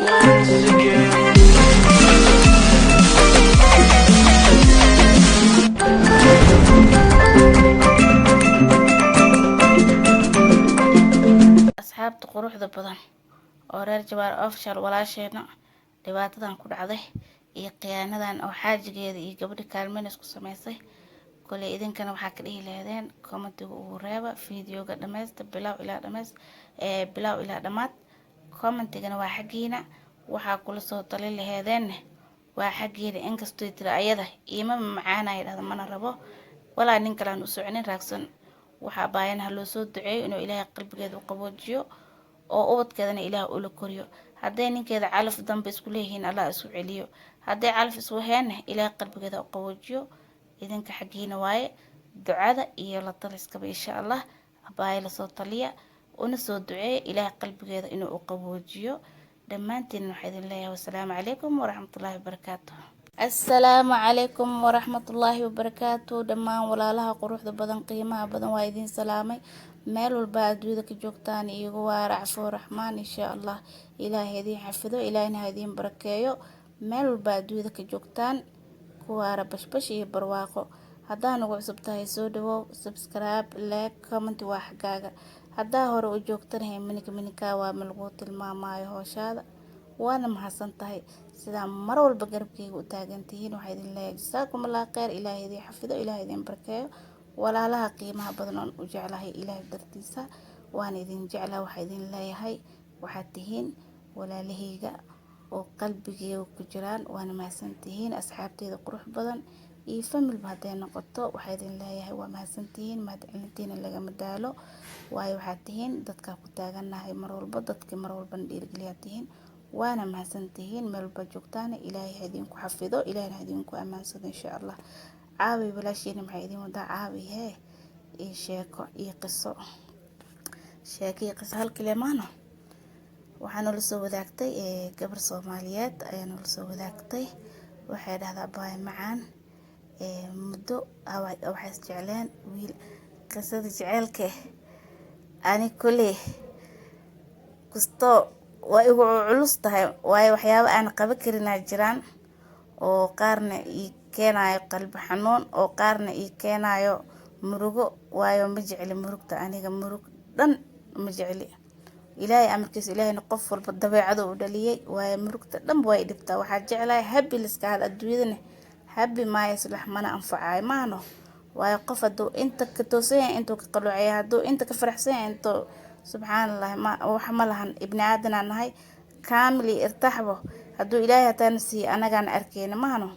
Once again. Asxaabta quruxda badan oo reer Jawaar Official, walaasheena dhibaatadan ku dhacday iyo khiyaanadan oo xaajigeeda iyo gabadha kaalmeyn isku sameysay, koley idinkana waxaa ka dhihi lahaydeen commentiga ugu reeba. Videoga dhameysta bilow ilaa dhameys, bilow ilaa dhammaad. Commentigana waa xaggiina, waxaa kula soo tali laheedeenna waa xaggiina. Inkastoo tiri ayada iima macaanaya, dhahda mana rabo walaa nin kalean u soconin raagsan. Waxaa baayanaha loo soo duceeyo inuu Ilaahay qalbigeeda u qaboojiyo oo ubadkeedana Ilaah ula koriyo. Hadday ninkeeda calaf dambe isku leeyihiin, Allah isu celiyo. Hadday calaf isku heenna, Ilaahay qalbigeeda u qaboojiyo. Idinka xaggiina waaye ducada iyo la taliskaba. Insha Allah abaayo lasoo taliya una soo duceeya Ilaahay qalbigeeda inuu u qaboojiyo. Dhammaantiin waxaa idin leeyahay wasalaamu calaykum waraxmatullaahi wabarakaatu. Assalaamu calaykum waraxmatullaahi wabarakaatu. Dhammaan walaalaha quruxda badan, qiimaha badan, waa idiin salaamay meel walba adduunyada ka joogtaan. Iigu waara cafuur raxmaan. Insha Allah Ilaahay idiin xafido, Ilaahina ha idiin barakeeyo. Meel walba adduunyada ka joogtaan, ku waara bashbash iyo barwaaqo. Haddaa nagu cusub tahay, soo dhawow. Subscribe, like, comment waa xaggaaga. Haddaa hore u joogtanahay, minika minika waa ma lagu tilmaamayo hooshaada. Waana mahadsan tahay sidaa mar walba garabkeyga u taagantihiin. Waxaa idin leeyahay jasaakum Allah kheyr. Ilaahay idin xafido, Ilaahay idin barakeeyo. Walaalaha qiimaha badan oon u jeclahay Ilaahay dartiisa, waana idin jeclahay. Waxaa idin leeyahay waxaad tihiin walaalaheyga oo qalbigeyga ku jiraan. Waana mahadsantihiin asxaabteyda qurux badan iyo familyba hadday noqoto. Waxaa idin leeyahay waa mahadsantihiin, mahadcelintiina lagama daalo, waayo waxaad tihiin dadkaa ku taagannahay mar walba, dadkii mar walbana dhiirigeliyaa tihiin. Waana mahadsantihiin meel walba joogtaan. Ilaahay ha idinku xafido, Ilaahayna ha idinku ammaansado, insha Allah. Caawi walaashiina maxay idin wadaa caawi? Hee, iyo sheeko iyo qiso, sheeko iyo qiso hal kaliya. Waxaa nala soo wadaagtay gabar Soomaaliyeed ayaa nala soo wadaagtay. Waxay dhahdaa: "Baay macaan, muddo waxay isjecleen wiil." Qisada jeceylka ani koley kastoo waa igu culus tahay, waayo waxyaabo aan qaban karinaa jiraan oo qaarna ii keenayo qalbi xanuun oo qaarna ii keenayo murugo, waayo ma jecli murugta. Aniga murug dhan ma jecli. Ilaahay amarkiisa, Ilaahayna qof walba dabeecada u dhaliyay, waayo murugta dhan way dhibtaa. Waxaa jeclahay happy liska hada adduunyadana happy maayo islax mana anfacayo maano, waayo qof hadduu inta ka toosan yahay, intuu ka qaluucaya, hadduu inta ka faraxsan yahay, intuu, subxaan Allah, ma wax ma lahan. Ibni aadanaan nahay, kaamil iyo irtaaxbo hadduu Ilaahay hataana siiyo anagaana arkeyna maano.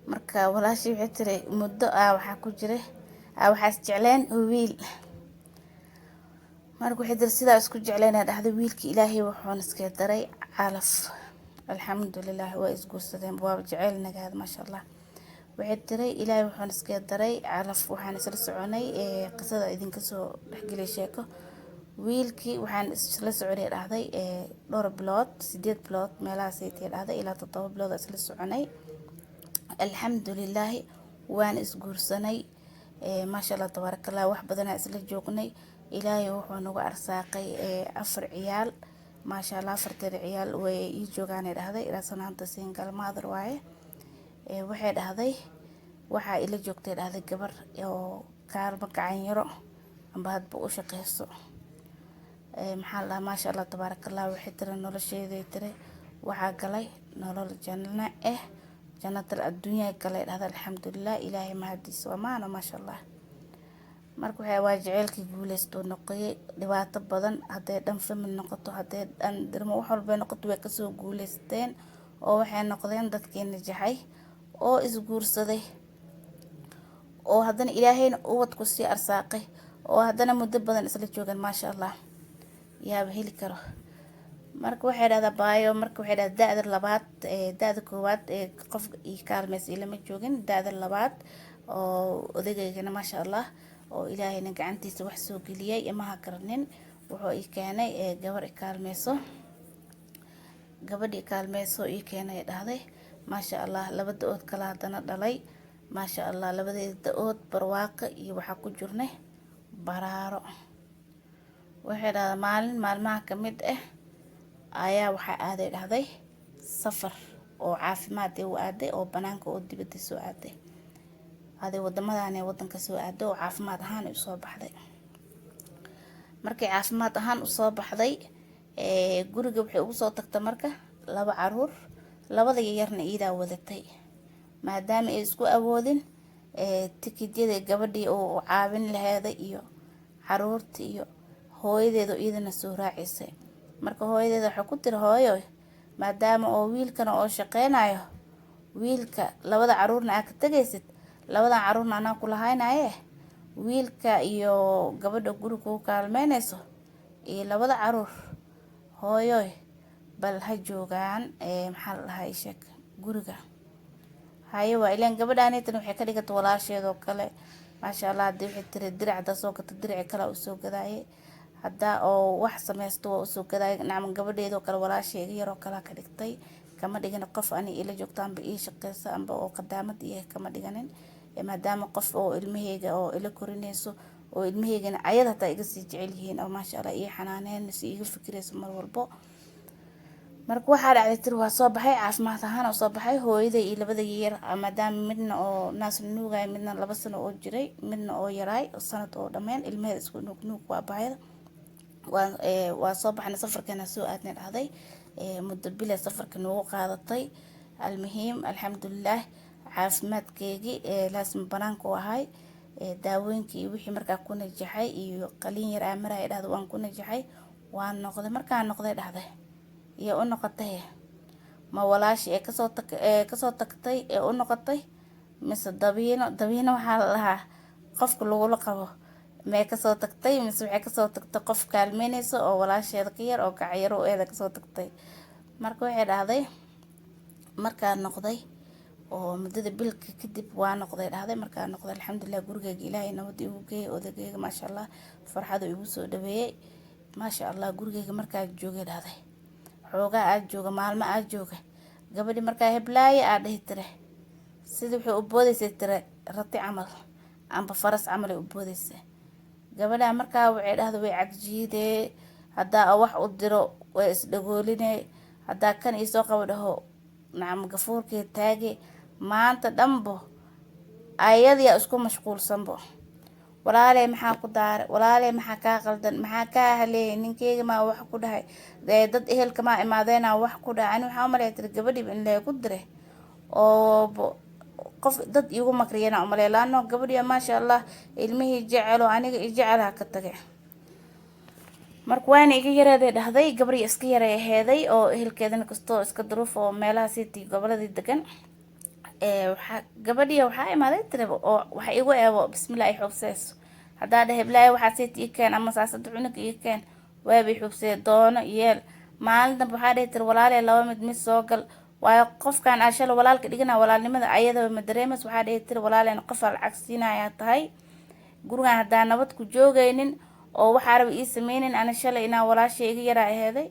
Marka walaashii waxay tiri muddo ah waxaa ku jiray waxaa is jecleen wiil. Marka waxay tiri sidaa isku jecleen dhahday wiilkii, Ilaahay wuxuuna iska daray calaf. Alxamdulilah, waa isguursadeen, waaba jeceyl nagaada, maasha Allah. Waxay tiri Ilaahay wuxuuna iska daray calaf. Waxaan isla soconay, qisada idinka soo dhexgeliyay sheeko, wiilkii waxaan isla soconay dhahday dhowr bilood, 8 bilood meelahaas ay dhahday, ilaa 7 bilood isla soconay. Alxamdulilaahi, waan isguursanay, maasha Allah, tabaarakallah. Wax badanaa isla joognay. Ilaahay wuxuu nagu arsaaqay afar ciyaal, maasha Allah. Afarteeda ciyaal way ii joogaanay dhahday. Ilaa sanaanta single mother waaye. Waxay dhahday waxaa ila joogtay dhahday gabar oo kaalmo gacan yaro amba hadba u shaqeyso. Maxaa la dhahaa, maasha Allah, tabaarakallah. Waxay tiri nolosheeday tiri waxaa galay nolol janno ah, jannatal adduunya galay dhahda. Alxamdulilah, Ilaahay mahadiisa waa maano, maasha Allah. Marka waxay waa jaceylkii guuleystuu noqoyay. Dhibaato badan hadday dhan family noqoto, hadday dhan dirmo, wax walbay noqoto, way kasoo guuleysteen oo waxay noqdeen dadkii najaxay oo isguursaday oo haddana Ilaahayna ubad ku sii arsaaqay oo haddana muddo badan isla joogan, maasha Allah, yaaba heli karo. Marka waxay dhahdaa baayo, marka waxay dhahdaa da-da labaad, da-da koowaad ee qofka ii kaalmaysa ilama joogin, da-da labaad oo odageygana, maasha Allah, oo Ilaahayna gacantiisa wax soo geliyay imaha garanin, wuxuu ii keenay gabar i kaalmeyso. Gabadhii kaalmeyso ii keenay dhahday, maasha Allah, laba da-ood kale haddana dhalay, maasha Allah. Labadeeda da-ood barwaaqo iyo waxaa ku jirnay baraaro. Waxay dhahdaa maalin maalmaha kamid ah Ayaa waxaa aaday dhahday safar oo caafimaad u aaday oo banaanka oo dibadda soo aaday, aday wadamadan wadanka soo aaday oo caafimaad ahaan usoo baxday. Markay caafimaad ahaan usoo baxday, guriga waxay ugu soo tagtay marka laba caruur, labada yaryarna iidaa wadatay, maadaama ay isku awoodin tikidyada gabadhii oo caawin laheeda iyo caruurta iyo hooyadeeda iyadana soo raacisay. Marka hooyadeeda waxay ku tiri, "Hooyo, maadaama oo wiilkana oo shaqeynayo, wiilka labada caruurna aa ka tegaysid, labadan caruurna anaa kula haynaye, wiilka iyo gabadha guriga ku kaalmeyneyso iyo labada caruur, hooyoy, bal ha joogaan, maxaa la dhahaa, sheeg guriga haye." Waa ilaan gabadhaanitan waxay ka dhigatay walaasheedoo kale, maasha Allah. Hadii waxay tiri dirac hadaa soo gato, dirici kale usoo gadaaye, haddaa oo wax sameysto waa usoo gadaaye. Nacam, gabadheedoo kale, walaasheega yaroo kalea ka dhigtay. Kama dhigin qof ani ila joogto amba ii shaqeysa amba oo qadaamad iyo kama dhiganin, maadaama qof oo ilmaheyga oo ila korineyso oo ilmaheygana ayada hataa iga sii jecel yihiin oo maasha Allah ii xanaaneynayso, iiga fikireyso mar walbo. Marka waxaa dhacday tiri, waa soo baxay caafimaad ahaan oo soo baxay, hooyaday iyo labada yar, maadaama midna oo naas nuugay, midna 2 sano oo jiray, midna oo yaraay sanad oo dhameen, ilmaheeda isku nuug nuug waa baayada. Waa soo baxnay, safarkeena soo aadnay dhahday, muddo bila safarka noogu qaadatay. Almuhiim, alxamdulilah, caafimaadkeygii laasma banaanka u ahay, daawooyinkii iyo wixii markaa ku najaxay iyo qaliin yar aa maraya dhahday, waan ku najaxay, waan noqday. Markaan noqday dhahday, iyo u noqotay ma walaashi ee kasoo tag ee kasoo tagtay ee u noqotay, mise dabiino? Dabiino waxaa la dhahaa qofka lagula qabo. Mee kasoo tagtay, mise waxay kasoo tagtay qof kaalmeyneyso oo walaasheeda ka yar oo gacyaro eeda kasoo tagtay? Marka waxay dhahday, markaan noqday oo muddada bilka kadib waa noqday dhahday. Markaan noqday, alxamdulilah, gurigeyga Ilaahay nabad igu geeyay, odageyga maasha Allah farxadu igu soo dhaweeyey, maasha Allah. Gurigeyga markaa joogay dhahday, xoogaa aad jooga, maalmo aad jooga, gabadhi markaa heblaaye aa dhihi tire, sida waxay u boodeysay tire rati camal amba faras camal ay u boodeysay gabadha. Markaa waxay dhahday, way cagjiidee, haddaa wax u diro way isdhagooline, haddaa kan iisoo qabo dhaho, nacam, gafuurkee taage, maanta dhanbo ayadiyaa isku mashquulsanbo. "Walaaley, maxaa ku daaray? Walaaley, maxaa kaa qaldan? Maxaa kaa haleeyay? Ninkeyga maa wax ku dhahay? Dad ehelka maa imaadeena wax ku dhahay?" Ani waxaa umalaya tiri gabadhiiba in lagu diray oo qof dad iigu makriyana umaley, laano gabadhiya maasha Allah ilmihii jecel oo aniga i jecel ha ka tagay. Marka waana iga yareeday dhahday, gabadhii iska yaray aheeday oo ehelkeedana kastoo iska duruuf oo meelaha sitii goboladii degan. Waxaa gabadhiya waxaa imaaday tiri oo waxa igu eebo bismillah ay xoogseeso, haddaa dhahe bilaahi waxaa siiti ii keen ama saasada cunuga ii keen, waabay xogsee doono yeel. Maalin dambe waxaa dhihi tiri, "Walaaley, laba mid mid soo gal, waayo qofkan aa shalay walaalka dhigana walaalnimada ayadaba ma dareemayso." Waxaa dhihi tiri, "Walaaleen, qof aa lacag siinayaa tahay, gurigan haddaa nabad ku joogaynin oo waxaa raba ii sameynin, ana shalay inaa walaashay iga yaraa aheeday,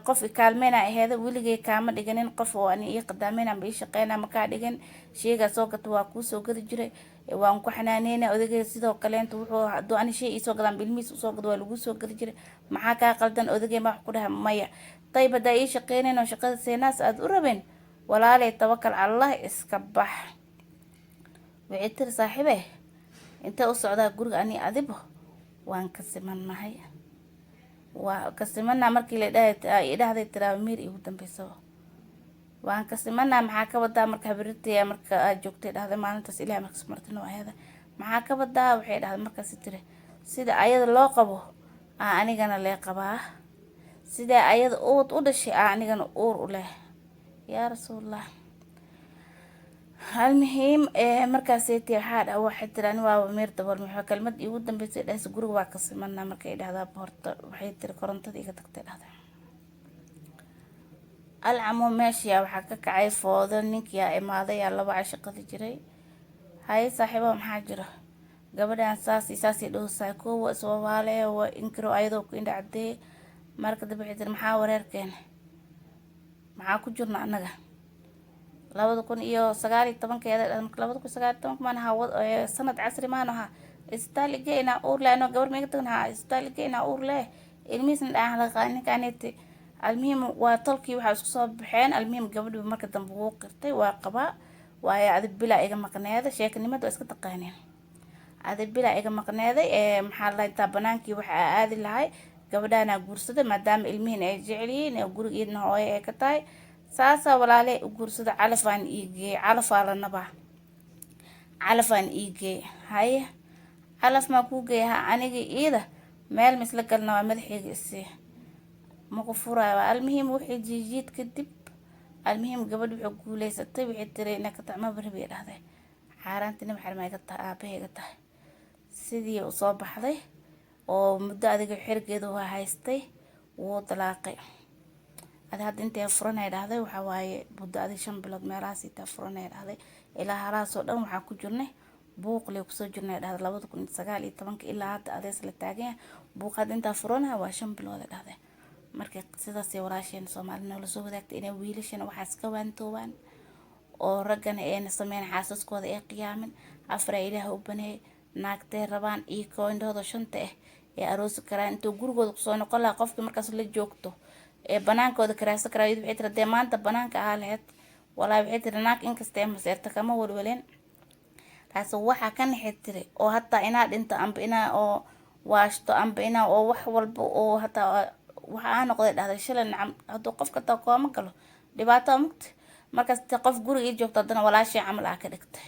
qof ikaalmeyna aheeday, weligay kaama dhiganin qof oo ani ii qadaameyn amba ii shaqeyna ma kaa dhigan. Sheygaa soo gata waa kuu soo gadi jiray, waan ku xanaaneyna. Odagay sidoo kaleenta wuxuu hadduu ani shay iisoo gadaan ilmihiis usoo gado waa lagu soo gadi jiray. Maxaa kaa qaldan? Odagay ma wax ku dhaha?" Maya. "Dayib, haddaa ii shaqeynayn oo shaqada seenaas aada u rabeen, walaalay, tawakal cala Allah, iska bax." Waxay tiri, "Saaxiibe, intee u socdaa? Guriga ani adibo waan ka simannahay, waa ka simanaa." Markii la dhahday tiraa miir igu dambeysaba, "Waan ka simanaa, maxaa ka wadaa?" Marka habarirtaya marka aad joogtay dhahday maalintaas, Ilahay markas martino aheeda, "Maxaa ka wadaa?" Waxay dhahday markaasi tiri, "Sida ayada loo qabo aa anigana lee qabaa, sida ayada uud u dhashay aa anigana uur u leh, yaa rasuulallah." Almuhiim, markaaseti waxaa waxay tiri, "Ani waaba miir dabool." Maxaa kelmad iigu dambeysay dhahaysa, "Guriga waa ka simanaa." Markay dhahdaa horta waxay tiri korontada iga tagtay dhahday. Alcamo, meesha waxaa ka kacay foodo. Ninkiyaa imaaday, aa laba casho qadi jiray. "Haye saaxiibo, maxaa jira? Gabadhan saas iyo saasay dhowsahay." Kuwa iswabaale waa inkiro ayadoo ku indha cadeeye. Marka dambe waxay tiri, "Maxaa wareerkeena? Maxaa ku jirna annaga 2019-keeda? 2019 maan ahaa, sanad casri maan ahaa. Isbitaal igee inaa uur leh, anoo gabar maiga tagin haa, isbitaal igee inaa uur leh, ilmihiisna dhacan laga qaada ninkaaneti." Almuhiim, waa tolkii waxaa isku soo baxeen. Almuhiim, gabadhii marka dambe wuu qirtay, waa qabaa, waayo adig bilaa iga maqneeda, sheekanimada waa iska taqaaneen, adig bilaa iga maqneeday. Ee maxaa la intaa banaankii waxa aadi lahay, gabadhaanaa guursaday, maadaama ilmihiin ay jecel yihiin ee gurigeedna hooyo ay ka tahay. Saasaa walaale u guursada. Calafaan ii geey, calafaa la nabaa, calafaan ii geey. Haye, calaf maa kuu geeya? Ha, aniga iida meel misla galna, waa madaxeyga isii, maku furaayo. Waa almuhiim, wixii jiijiid kadib, almuhiim, gabadh wuxuu guuleysatay, wixii tiri inay ka tahay maba rabi, dhahday, xaaraantina maxarma iga tahay, aabahayga tahay. Sidii u soo baxday oo muddo adiga xirigeedu waa haystay, wuu dalaaqay. Adi hadda intay furanay, dhahday, waxaa waaye muddo adi 5 bilood meelahaas intaa furanay, dhahday. Ilaa halahaasoo dhan waxaa ku jirnay buuq lee kusoo jirnay, dhahday, 2019-ka ilaa hadda adees la taagan yahay buuq. Hadda intaa furanaha waa 5 bilood, dhahday. Marka sidaasay walaasheena Soomaali noola soo wadaagtay inay wiilashana waxaas ka waantoobaan oo raggana ayna sameyn, xaasaskooda ay qiyaamin. Afraa Ilaah u baneeyay, naagtay rabaan iyo koo indhahooda shanta ah ee aroosi karaan. Intuu gurigooda kusoo noqon lahaa qofkii markaas la joogto ee banaankooda karaasa karaa. Waxay tiri, dee maanta banaanka ahaa lahayd, walaahi, waxay tiri, naag inkasta ee maseerta kama walwalen taas. Waxaa ka naxay, tiri, oo hataa inaa dhinto amba inaa oo waashto amba inaa oo wax walba oo hataa waxa aa noqday, dhahday, shalay. Nacam, hadduu qofka taa kooma galo, dhibaato mugta markaas te qof guriga ii joogto, haddana walaashii camal aa ka dhigtay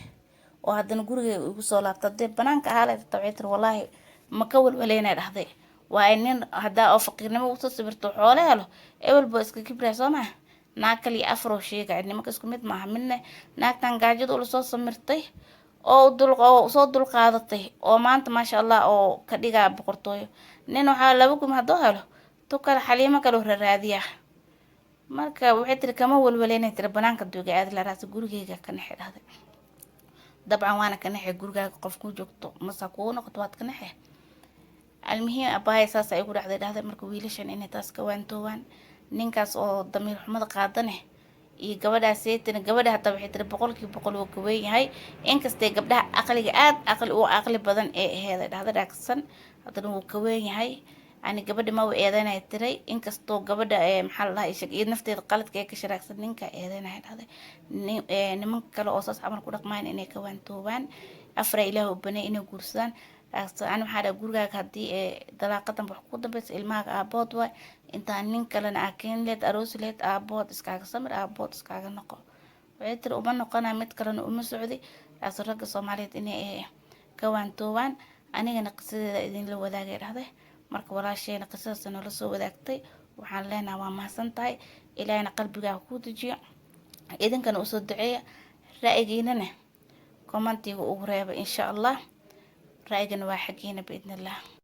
oo haddana guriga igu soo laabta. Hadee banaanka ahaa lahayd, waxay tiri, walaahi ma ka walwaleynay, dhahday. Waayo, nin haddaa oo faqiirnimo usoo sawirto, xoolo helo, ebel buu iska kibraya, soo maa? Naag kaliya afar oo sheegaya, nimanka isku mid maaha. Midna naagtan gaajada ula soo samirtay oo dul oo soo dulqaadatay oo maanta, maasha Allah, oo ka dhigaa boqortooyo. Nin waxaa laba gum hadduu helo, tu kale xaliimo kale u raraadiyaa. Marka waxay tiri, kama walwaleynay, tiri, banaanka duuga aadi la raasa, gurigeyga ka naxay, dhahday. Dabcan waana ka naxay, gurigaaga qof ku joogto mase kugu noqoto, waad ka naxay. Almuhiim, abaaya saas ay ugu dhacday, dhahday. Marka wiilashan inay taas ka waantoobaan, ninkaas oo damiir xumada qaadane iyo gabadhaas seetana. Gabadha hataa waxay tiri 100% wuu ka weyn yahay, inkastay gabdhaha aqliga aad aqli u aqli badan ee aheeday, dhahda, dhaagsan, haddana wuu ka weyn yahay. Yani gabadha ma u eedeynaya, tiray, inkastoo gabadha maxaa la dhahay iyo nafteeda qaladka ee ka sharaagsan, ninka eedeynaya, dhahday. Nimanka kale oo saas camal ku dhaqmayan inay ka waantoobaan. Afra Ilaah u banay inay guursadaan. Ani waxaa dhahay, gurigaaga haddii ee dalaaqadan wax ku dambeysa, ilmahaaga aabood waay. Intaan nin kalena aa keeni lehed, aroosi lehed, aabood iskaaga samir, aabood iskaaga noqo. Waxay tiri, uma noqonaa, mid kalena uma socdi. Taas ragga Soomaaliyeed inay ka waantoobaan. Anigana qisadeeda idinla wadaagay, dhahday. Marka walaasheena qisadaas noola soo wadaagtay, waxaan leenahay waa mahadsan tahay, Ilaahina qalbigaaga kuu dejiyo, idinkana usoo duceeya, ra'yigiinana commentiga ugu reeba, insha Allah. Ra'yigana waa xaggiina, biidnillah.